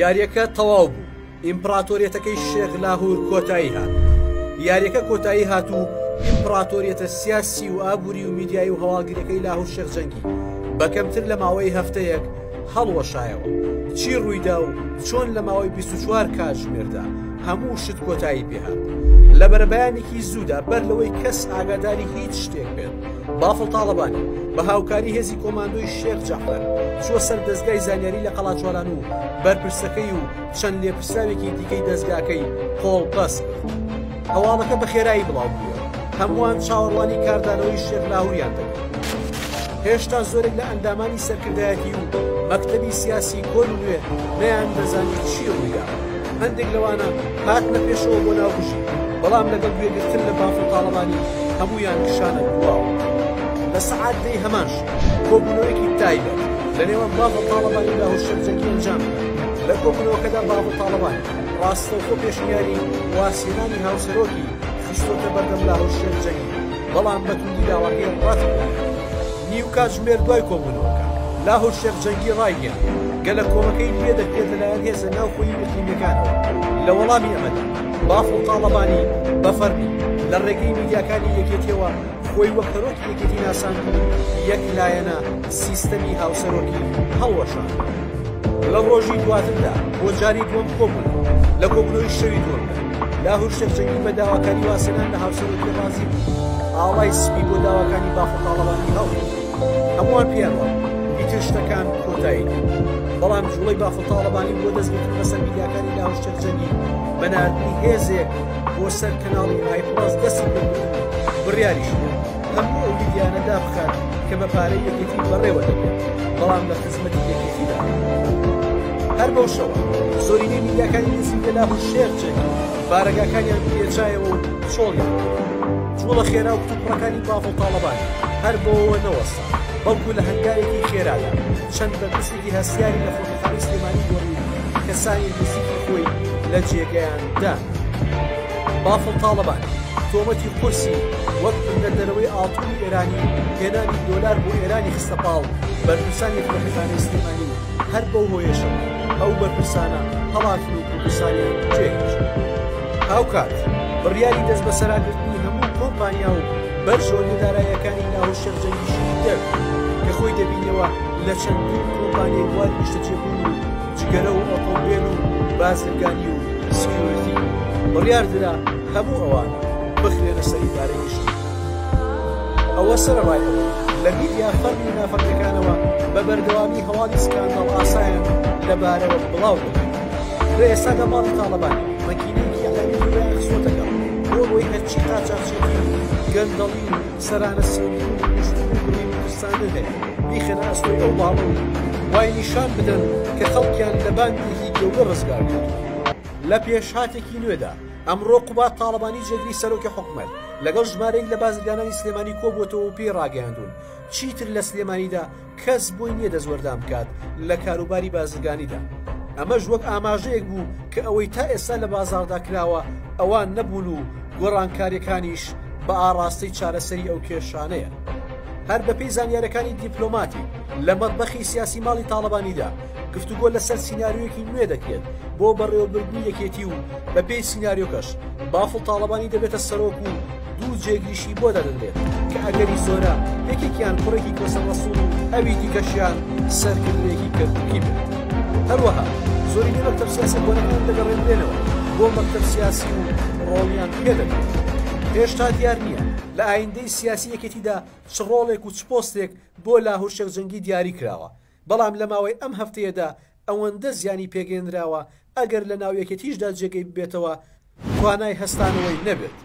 یاریەکە تەواو بوو، ئیمپڕاتۆریەتەکەی شێخ لاهور کۆتایی هات. یاریەکە کۆتایی هات و ئیمپڕاتۆریەتە سیاسی و ئابووری و میدیایی و هەواڵگریەکەی لاهور شێخ جەنگی بە کەمتر لە ماوەی هەفتەیەک هەڵوەشایەوە. چی ڕوویدا و چۆن لە ماوەی 24 کاتژمێردا هەموو شت کۆتایی پێهات؟ لە بەرەبەیانێکی زوودا بەر لەوەی کەس ئاگاداری هیچ شتێک بێت، بافڵ تاڵەبانی بە هاوکاری هێزی کۆماندۆی شێخ جەعفەر چووە سەر دەزگای زانیاری لە قەڵاچوالان و بەرپرسەکەی و چەند لێپرسراوێکی دیکەی دەزگاکەی قۆڵبەست کرد. هەواڵەکە بە خێرایی بڵاو بوویەوە، هەمووان چاوەڕوانی کاردانەوەی شێخ لاهوریان دەکرد. هێشتا زۆرێک لە ئەندامانی سەرکردایەتی و مەکتەبی سیاسی کۆن و نوێ نەیاندەزانی چی ڕوویداوە. هەندێک لەوانە هاتنە پێشەوە بۆ ناوبژی، بەڵام لەگەڵ گوێگرتن لە بافڵ تاڵەبانی هەموویان کشانە دواوە. لە سەعات دەی هەمان شت، کۆبوونەوەیەکی تایبەت لە نێوان بافڵ تاڵەبانی و لاهور شێخ جەنگی ئەنجامدرا. لە کۆبوونەوەکەدا بافڵ تاڵەبانی ڕاستەوخۆ پێشنیاری وازهێنانی هاوسەرۆکی خستۆتە بەردەم لاهور شێخ جەنگی، بەڵام بە توندی داواکەی ڕەتکرایەوە. نیو کاتژمێر دوای کۆبوونەوەکە، لاهور شێخ جەنگی ڕایگەیاند، گەلەکۆمەکەی لێدەکرێت لەلایەن هێزە ناوخۆیی و ئیقلیمییەکانەوە. لە وەڵامی ئەمەدا، بافڵ تاڵەبانی بە فەرمی لە ڕێگەی میدیاکانی یەکێتییەوە خۆی وەک سەرۆکی یەکێتی ناساند و یەک لایەنە سیستەمی هاوسەرۆکی هەڵوەشاندەوە. لە ڕۆژی دواتردا بۆ جاری دووەم کۆبوونەوە. لە کۆبوونەوەی شەوی دووەمدا، لاهور شێخ جەنگی بە داواکاری وازهێنان لە هاوسەرۆکی ڕازی بوو، ئاڵای سپی بۆ داواکانی بافڵ تاڵەبانی هەڵکرد. هەمووان پێیان وابوو ئیتر شتەکان کۆتایی دێن. بەڵام جوڵەی بافڵ تاڵەبانی بۆ دەستگرتن بەسەر میدیاکانی لاهور شێخ جەنگی بە ناردنی هێزێک بۆ سەر کەناڵی ئای پڵەس دەستی پێکرد و بڕیاریشی دا هەموو ئەو میدیانە دابخات کە بە پارەی یەکێتی بەڕێوە دەبرێن بەڵام لە خزمەتی یەکێتیدا نین. هەر بەو شەوە زۆرینەی میدیاکانی نزیک لە لاهور شێخ جەنگی بارەگاکانیان پێچایەوە و چۆڵیان کرد. جوڵە خێرا و کتوپڕەکانی بافڵ تاڵەبانی هەر بەوەوە نەوەستا، بەڵکو لە هەنگاوێکی خێرادا چەند بەرپرسێکی هەستیاری لە فڕۆکەخانەی سلێمانی گۆڕی و کەسانی نزیکی خۆی لە جێگەیان دانا. بافڵ تاڵەبانی تۆمەتی قورسی وەک بردنە دەرەوەی ئاڵتونی ئێرانی و هێنانی دۆلار بۆ ئێرانی خستە پاڵ بەرپرسانی فڕۆکەخانەی سلێمانی و هەر بەو هۆیەشەوە ئەو بەرپرسانە هەڵاتن و کوردستانیان جێهێشت. هاوکات بڕیاری دەستبەسەراگرتنی هەموو کۆمپانیا و بەرژەوەندیە داراییەکانی لاهور شێخ جەنگیشی دەرکرد کە خۆی دەبینیەوە لە چەندین کۆمپانیای بواری نیشتەجێبوون و جگەرە و ئۆتۆمبێل و بازرگانی و security بڕیاردرا هەموو ئەوانە بخرێنە سەر ئیدارەی گشتی. ئەوە سەرەڕای ئەوەی لە میدیا فەرمی و نافەرمیەکانەوە بە بەردەوامی هەواڵی سکانداڵ ئاسایان لەبارەوە بڵاو دەکەنەوە. لە ئێستادا ماڵی تاڵەبانی مەکینەیەکی ئیعلامی گەورەیان خستۆتە گەڕ بۆ ئەوەی هەرچی قاچاخچێتی و گەندەڵی و سەرانە سەندن و کوشتن و بڕین و ترساندن هەیە بیخەنە ئەستۆی ئەو باڵە و وای نیشان بدەن کە خەڵکیان لە باندێکی گەورە ڕزگار کردووە. لە پێشهاتێکی نوێدا ئەمڕۆ قوباد تاڵەبانی جێگری سەرۆکی حکومەت لەگەڵ ژمارەیەک لە بازرگانانی سلێمانی کۆبووەتەوە و پێی ڕاگەیاندوون چیتر لە سلێمانیدا کەس بۆی نییە دەستوەردان بکات لە کاروباری بازرگانیدا، ئەمەش وەک ئاماژەیەک بوو کە ئەوەی تا ئێستا لە بازاڕدا کراوە ئەوان نەبوون و گۆڕانکارییەکانیش بە ئاڕاستەی چارەسەری ئەو کێشانەیە. هەر بەپێی زانیارەکانی دیپلۆماتی، لە مەتبەخی سیاسی ماڵی تاڵەبانیدا گفتوگۆ لەسەر سیناریۆیەکی نوێ دەکرێت بۆ بەڕێوەبردنی یەکێتی و بەپێی سیناریۆکەش بافڵ تاڵەبانی دەبێتە سەرۆک و دوو جێگریشی بۆ دادەنرێت کە ئەگەری زۆرە یەکێکیان کوڕێکی کۆسە ڕەسوڵ و ئەوی دیکەشیان سەرکردەیەکی کەرکوکی بێت. هەروەها زۆرینەی مەکتەب سیاسیە کۆنەکان دەگەڕێندرێنەوە بۆ مەکتەب سیاسی و ڕۆڵیان پێدەدرێت. هێشتا دیار نییە لە ئایندەی سیاسی یەکێتیدا چ ڕۆڵێک و چ پۆستێک بۆ لاهور شێخ جەنگی دیاری کراوە، بەڵام لە ماوەی ئەم هەفتەیەدا ئەوەندە زیانی پێگەیەنراوە ئەگەر لە ناو یەکێتیشدا جێگەی ببێتەوە توانای هەستانەوەی نەبێت.